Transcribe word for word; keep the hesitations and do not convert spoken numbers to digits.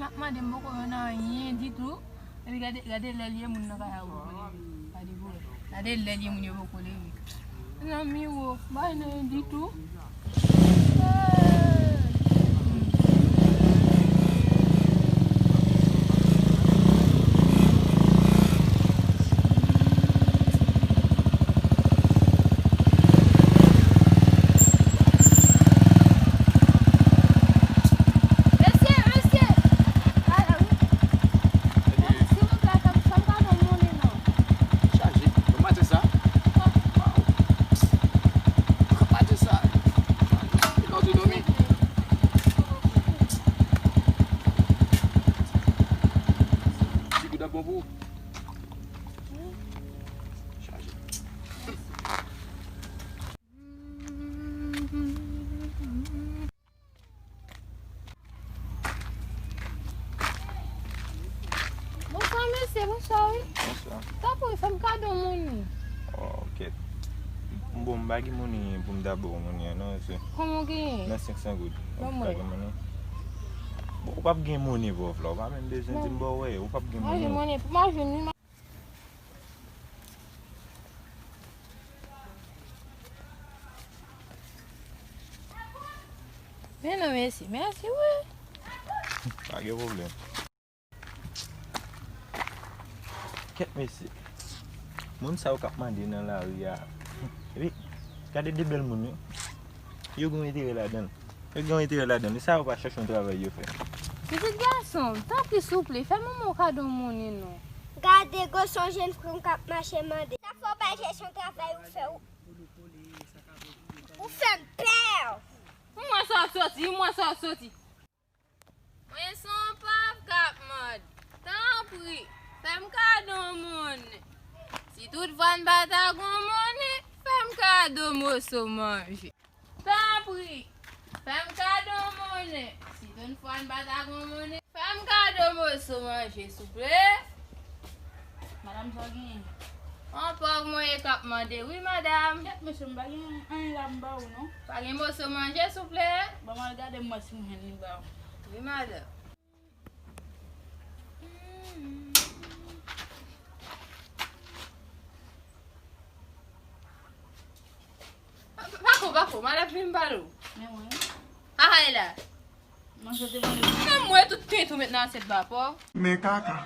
M ap mande, m poko jwenn anyen ditou. Epi gade, gade lè l ye moun nan kay la poko leve. Gade pou wè. Gade lè l ye moun yo poko leve. Mezanmi wo, m pa jwenn anyen ditou. Mesye, mesye! Silvouplè, fè m, fè m kado monnen non. Chaje. Bon maten sa. Waw. Bon maten sa. Chaje. Kilè w te dòmi? Ti goud ap bon pou ou? Chaje. Bonswa mesye, bonswa wi. Bonswa. Tanpri, fè m kado monnen. Oh, ok. Bon, m pa gen monnen pou m ta ba w monnen an non, mesye. Kòman w genyen? Nan senk san goud. Ban mwen. Ou pa gen monnen? Bon, ou p ap gen monnen vòv la. Ou pa menm bezwen di m ba w, ou p ap gen monnen. Mwen jwenn monnen. Pou m a jwenn wi. Men non, mesye, mèsi wi. Pa gen pwoblèm. Kèt mesye. Moun sa yo k ap mande nan lari a. Epi, gade de bèl moun yo. Yo gen yon enterè ladan l. Yo gen yon enterè ladan l. E sa yo pa chèche yon travay yo fè. Pitit gason, tanpri souple, fè manman w kado monnen non. Gade, gwo se yon jèn fanm k ap mache mande. Sa fè w pa chèche yon travay ou fè ou. Ou fè m pè. M wè sa w soti, m wè sa w soti. Mwen se yon pòv k ap mande. Tanpri, fè m kado monnen. Si toutfwa n pa ta gon monnen, fè m kado moso manje. Tanpri, fè m kado monnen. Si toutfwa n pa ta gon monnen, fè m kado moso manje, souple. Madanm, sa w genyen? Yon pòv mwen ye k ap mande wi, madanm. Kèt mesye, m pa gen anyen la m ba ou non. Pa gen moso manje, souple? Ban m al gade m wè si m jwenn li m ba ou. Wi, madanm. Pako, pako, madanm vin pale w. Men mwen. Aha, e la. Manje te manje. Nan mwen tout tenten w met nan asyèt la, pòv. Men kaka.